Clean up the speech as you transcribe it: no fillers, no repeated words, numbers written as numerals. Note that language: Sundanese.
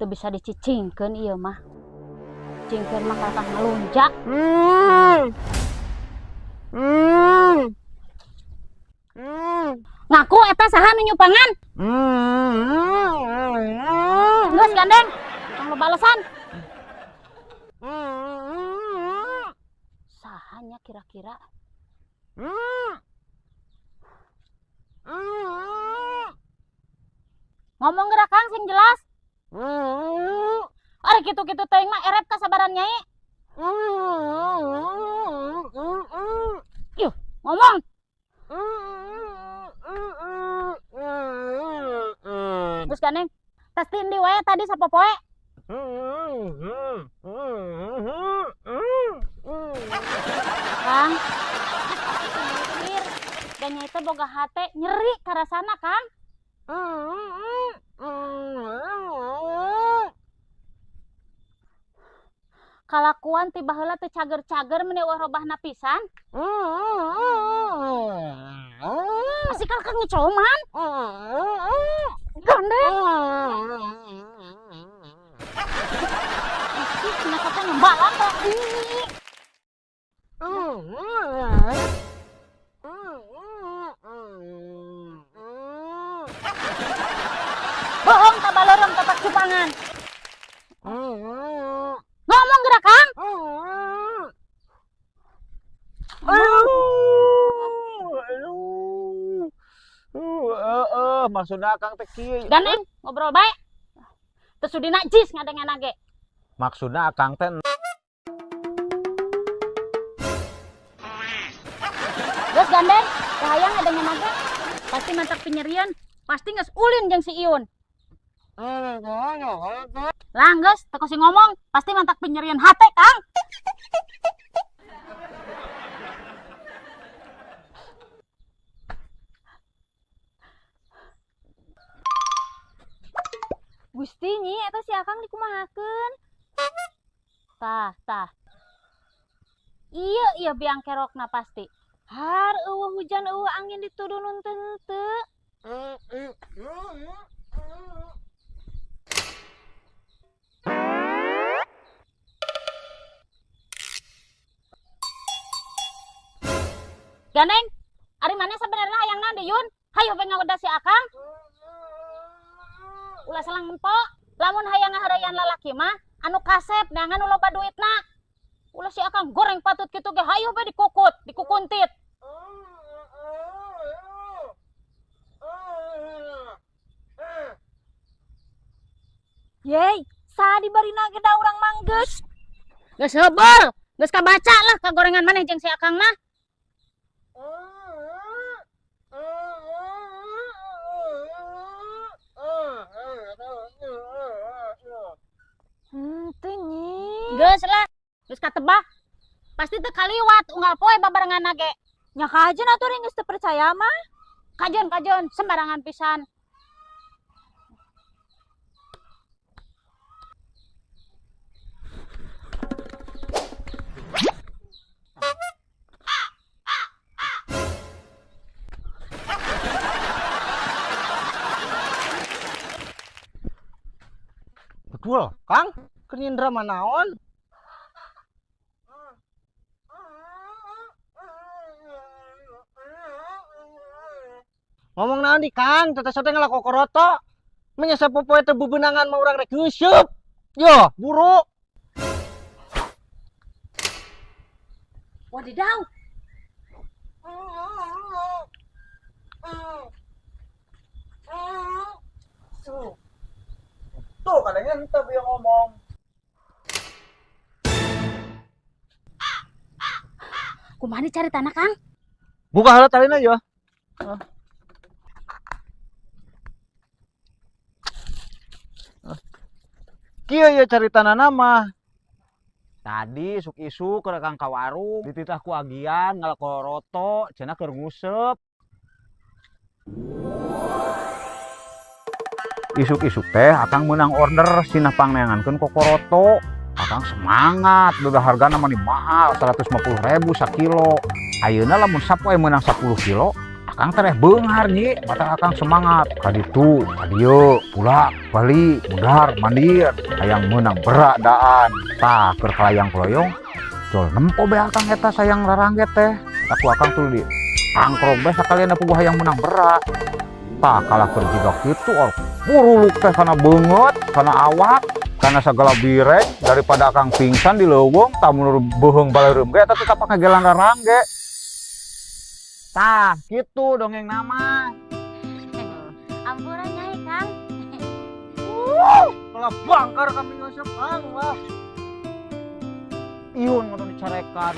Teu bisa dicicingkeun ieu mah. Cicingkeun mah kalakah ngalunjak. Ngaku eta saha nu nyupangan? Geus gandeng, tong lo balesan. Sahanya kira-kira? Ngomong geura, Kang, sing jelas. Ari kitu-kitu teuing mah erep kasabaran Nyai. Yuh, ngomong. Geus gandeng. Tes ti endi wae tadi sapopoe? Kang, aku mikir da Nyai teh boga hate nyeri karasana, Kang. Kalakuan ti baheula teu cager-cager meni eueuh robahna pisan. Asik kalakah ngecoman. Gandeng. Ih, kenapa teh ngembalan teh? Ih. Bohong ta balorong tapak cupangan. Ngomong geura, Kang. Aduh, aduh. Maksudna Akang teh kieu. Gandeng, ngobrol bae. Teu sudi najis ngadengeuna ge. Maksudna Akang teh. Geus gandeng, teu hayang ngadengeuna ge. Pasti mantak pinyerian, pasti geus ulin jeung si Iun. Lah geus, teu kusi ngomong, pasti mantak pinyerian hate, Kang. Gusti Nyi, eta si Akang dikumahakeun? Tah, tah. Iya, iya biang kerokna pasti. Har eueuh hujan eueuh angin dituduh nun teu. Gandeng, ari mana sebenarnya hayang naon deui, Yun? Hayo we ngagoda si Akang. Ulah salang empok. Lamun hayang ngahareuyan lalaki mah anu kasep neangan nu loba duitna. Ulah si Akang goreng patut kitu ge hayo we dikukut, dikukuntit. Yey, saha dibarina ge da urang manggeus. Geus heubeul, geus kabaca lah kagorengan maneh jeung si Akang mah. Henteu Nyi. Geus lah, geus katebak. Pasti teu kaliwat unggal poe babarenganna ge. Nya kajeun atuh geus teu percaya mah. Kajeun, kajeun, sembarangan pisan. Betul, Kang. Keur nyindra mah naon? Ngomong naon di Kang, teteh teh ngalakokoroto. Menya sapopoe teh bebenangan mah urang rek geuseup. Yo, buru. Wadidaw. Tuh. Tuh kadangnya ente yang ngomong. Kumaha nih cari tanah, Kang? Buka heula talina ya. Kieu ya caritana mah. Tadi isuk-isuk keur Kang ka warung, dititah ku agian ngalakoroto, cenah keur nguseup. Isuk-isuk teh Akang meunang order sinah pangneangankeun kokoroto. Akang semangat, udah hargana mah mahal 150.000 sakilo. Ayeuna lamun sapoe meunang 10 kilo, Akang tereh beunghar, Nyi, mata akang semangat. Kaditu, kadieu, pulak, balik, mudar, mandir, hayang meunang berak daan. Tah, keur kalayang keloyong, jol nempo be akang eta sayang rarangge teh. Aku akang tuh di angkrong be sakalian aku hayang menang berak. Tah, kalah keur jiga kitu or buruluk teh kana beungeut, kana awak, kana sagala bireng daripada akang pingsan di leuweung tah mun beuheung baleureum ge eta tetep ngagelan rarangge. Tah, gitu dongeng nama. Ampura, Nyai, Kang. Kalau bangkar kami nguseup ang lah. Iun ngono dicarekan.